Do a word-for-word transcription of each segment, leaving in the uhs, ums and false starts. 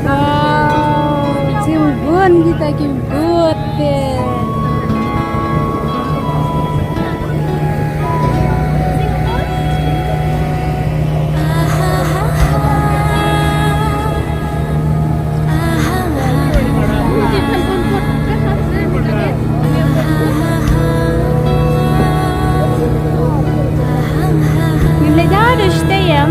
Wow, jingbun kita ki bud te. Ngim leh da, da sdei em.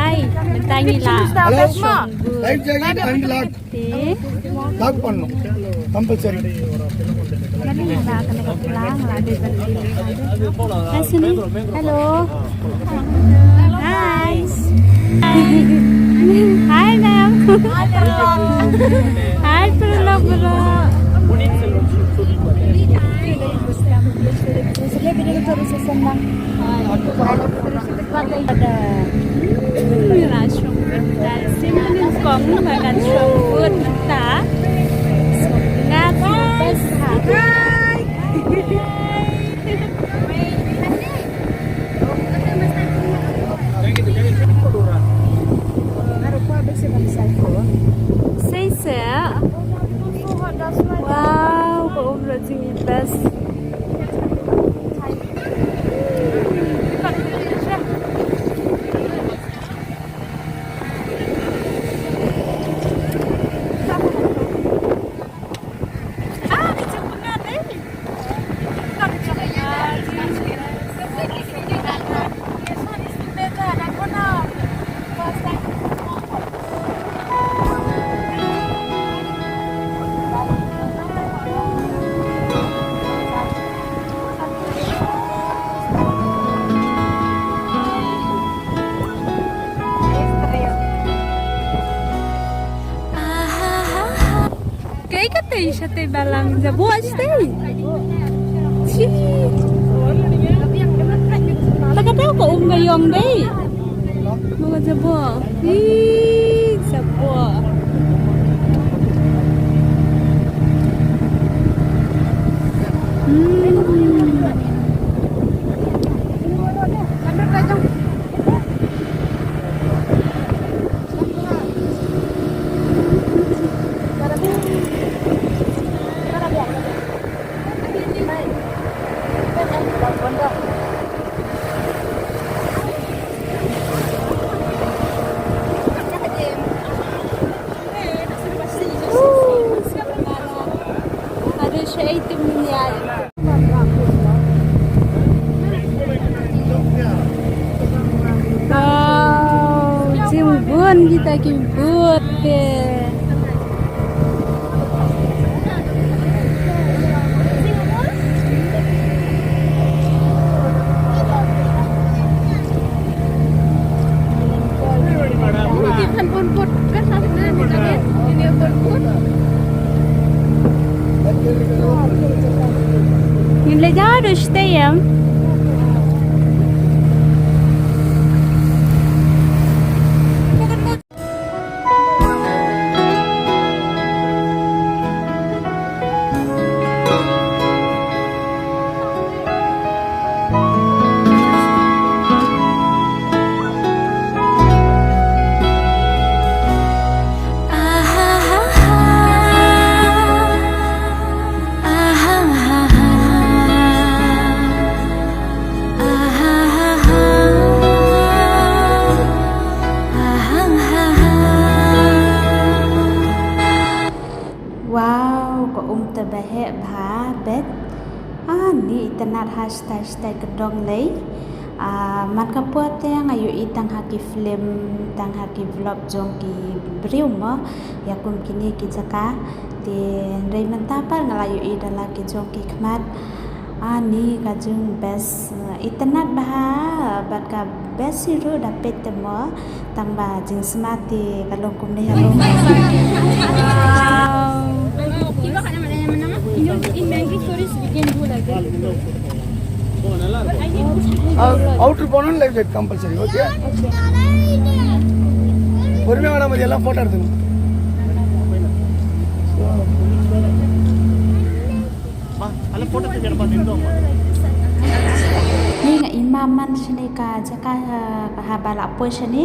Hai, mynta ngi la. Hello. Life jacket and lak. Te. Lak panno. Compulsory. Kani la kane ka plang la de ban di. Hai, sini. Hello. Hi. Hi, ma'am. Hi, Pralok, bro. Pada. Hmm, la shong bun ta. Sim nin kong ma kan shong bun ta. Nga bas ha. Sei se. Wow, ko um rajing bas. Kaei ka tei shatei balang, jaboh shatei. Chi. Ta ka dei ka um ka ïong dei. Mo ka jaboh. Ih, jaboh. Hmm. Wow, jingbun kita ki bud te. Ngin leit ïa u shatei em. Wow, ka um te ba heh bha bet. Ani itynnad ha shatai shatai ka dong lei. Ah, man ka por te nga ïohi tang ha ki film, tang ha ki vlog jong ki briew mo, ïa kum kine ki jaka. Te hynrei mynta pat nga la ïohi da la ki jong ki khmat. Ani ka jong best, eh, itynnad bha bad ka best hi ruh da peit te mo, tang ba jingsma te ka long kumne ha long. Wow. அவுட்டர் போனோம், லைஃப் ஜாக்கெட் கம்பல்சரி. ஓகே, பொறுமையாக வேணாம், மதி எல்லாம் ஃபோட்டோ எடுத்துக்கணும். Ni nga i Maman shane ka jaka, ha, haba la poi shane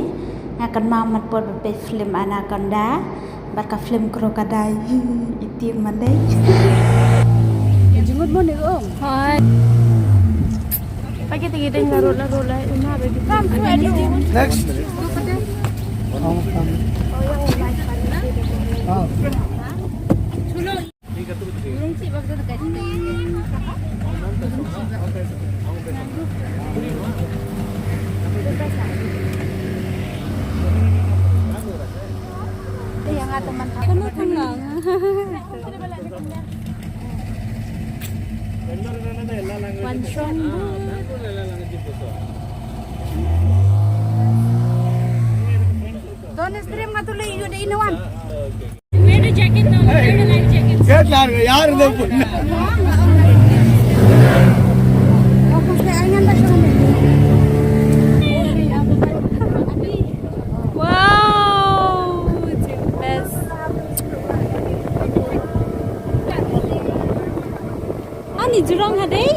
nga kynmaw mat por ba peit film Anaconda bad ka film Crocodile. Iti man dei. Jingmut mo ne ko. Hai. Pagi tinggi dei, la rola rola. Next. Ah. Don't stream nga tu le, you the inner one. Wear the jacket now. Wear the life jacket. Get यार, यार, दे. Wow, it's the best. Ani jurong ha dei.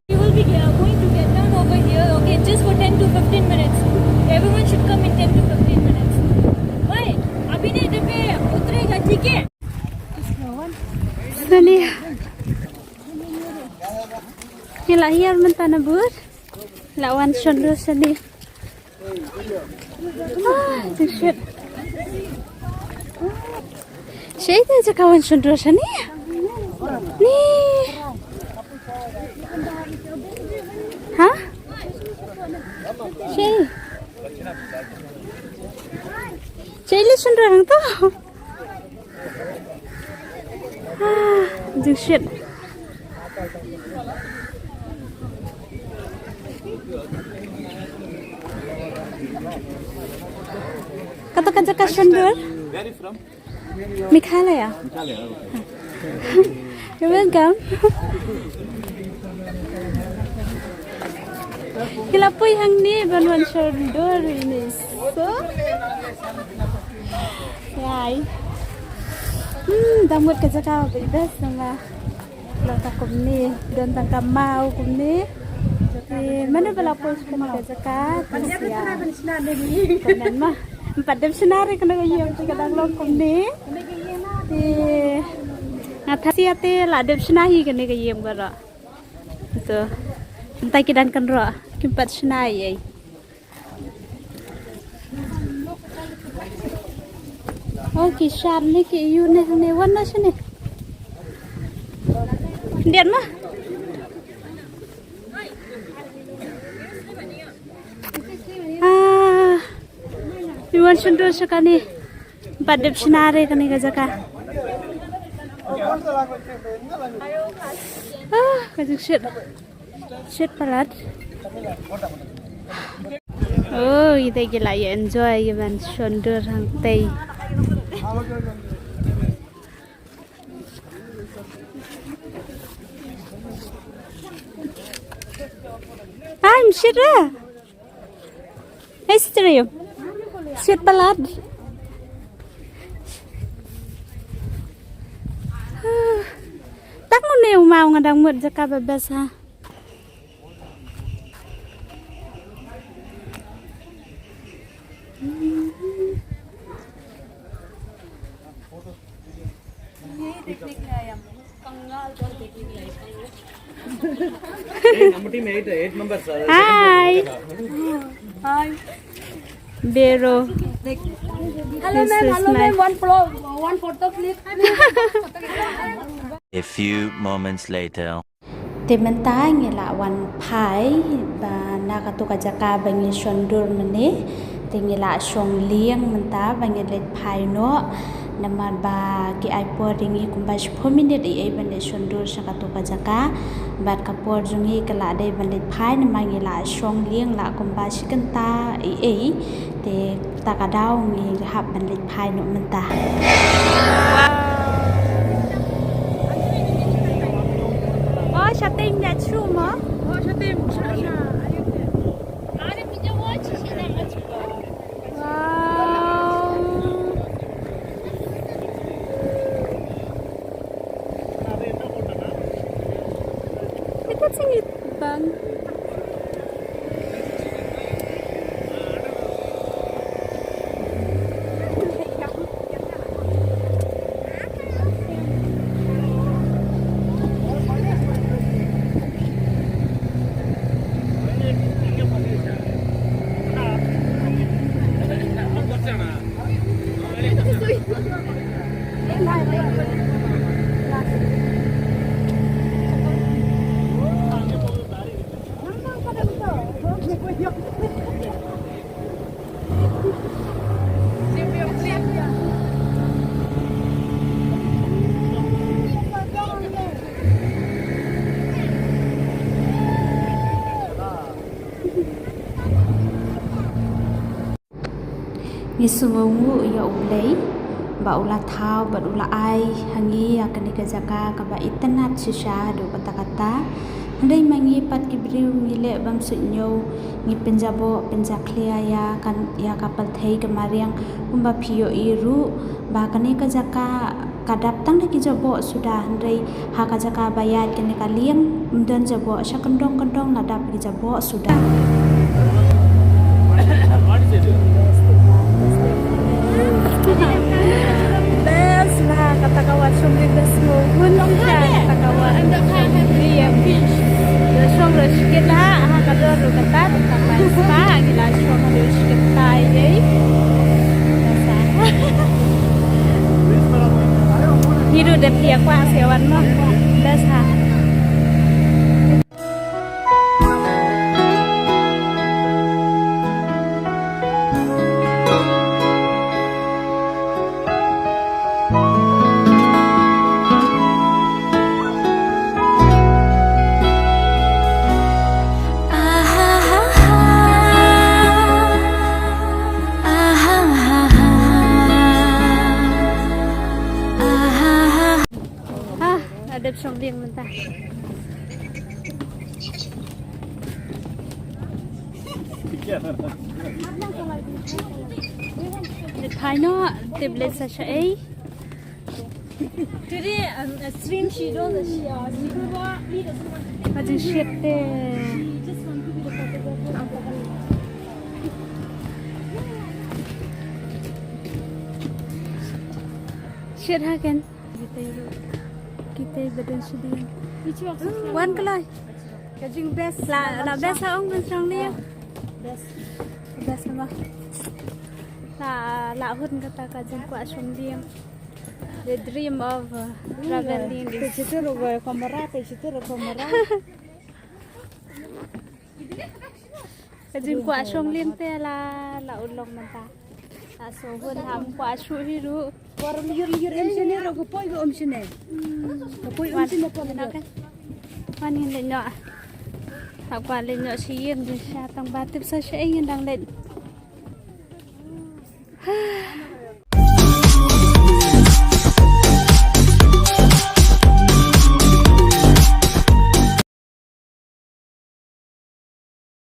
We will be ge- going to get down over here, okay, just for ten to fifteen minutes. Everyone should come in ten to fifteen minutes. Why? अभी नहीं, जब ये उतरेगा, ठीक है? Sani. Ila hiar mynta na bur. La wan shon dur sani. Ah, shit. Shei te jaka wan shon dur sani. Ni. Ha? Shei. Shei le shon dur hang to. Ah, jingshit. Kato ka jaka shon dur? Where are you from? Meghalaya. Meghalaya, okay. You're welcome. Ki la poi hangne ban wan shon dur ine. So, yai. Hmm, dang mut ka jaka ba best namar long tang kumne, don tang ka maw kumne. Te mano ba la poi sha kane ka jaka, te sia. Kumne ma. Em pat dep shna re kane ka ïing, te ka dang long kumne. Te nga thasia te la dep shna hi kane ka ïing baroh. To. Mynta ki dang kynroh, kim pat shna ei ei. Oh, ki shad ne ki ïu ne hangne, wan na shane. Dian ma. Ah. Wan shon dur sha kane. Em pat dep shna re kane ka jaka. Ah, ka jingshit. Shit palat. Oh, ite ki la ïa enjoy ïa ban shon dur hangtei. Ai, em shit re. Hei, shit re. Shit palat. Tak mo ne u maw, nga dang mut jaka ba best ha. Hey, ನಮ್ಮ team eight, eight number sir. Hi. Hi. Bero. Hello ma'am, hello ma'am. One photo, one photo please. A few moments later. Te mynta ngi la wan phai ba na katu ka jaka ba ngi shon dur mynne. Te ngi la shong lieng mynta ba ngi leit phai noh. Namar ba ki ai por ïa ngi kumba shiphew minit ïa ban leit shon dur sha katu ka jaka. Bad ka por jong ngi ka la dei ban leit phai namar ngi la shong lieng la kumba shi kynta ïa. Te ta ka daw ngi hap ban leit phai noh mynta. Oh, shooting that room, huh? Oh, shooting. Wow. Ito singit bang. Ngi sngewnguh ïa U Blei ba u la thaw bad u la ai ha ngi ïa kane ka jaka kaba itynnad shisha haduh katta katta. Hynrei ma ngi pat ki briew ngi leh bym suidñiew, ngi pynjaboh pynjakhlia ïa ka, ïa ka pyrthei ka mariang kumba phi ïohi ruh ba kane ka jaka ka dap tang da ki jaboh suda, hynrei ha ka jaka ba ïaid kane ka lieng ym don jaboh, sha kyndong kyndong la dap ki jaboh suda. Best na kata ka washroom ri best mo. Bun ka kata ka washroom ri ya fish. Da shong da shikit la ha ka dor ru kata ta mai spa ngi la shong da shikit tai dei. Ngi ruh da phi ïa kwah sha wan mo. Best ha. Ah, la dep shong lieng mynta. Dep phai noh, dep leit sa shaei. Today, um, a stream she don't, she, uh, she don't want me to. Ka jingshitom te. She just want to be the photographer. Shit hakan. Kita, kita badan sedih. Wan kelai. Ka jingbest. La, la best ha ong ban shong lieng. Best. Best namar. La, la hun kata ka jingkwah shong lieng. The dream of, uh, traveling is. Te chituru kamera, te chituru kamera. Ka jingkwah shong lieng te la, la un long mynta. Ka shu hun ham kwah shu hi ruh. Por liur liur em shane ruh ka poi ka um shane. Ka poi um shane por liur. Wan ngin leit noh. Ka kwah leit noh sha ïing sha tang ba tip sa shaei ngin dang leit.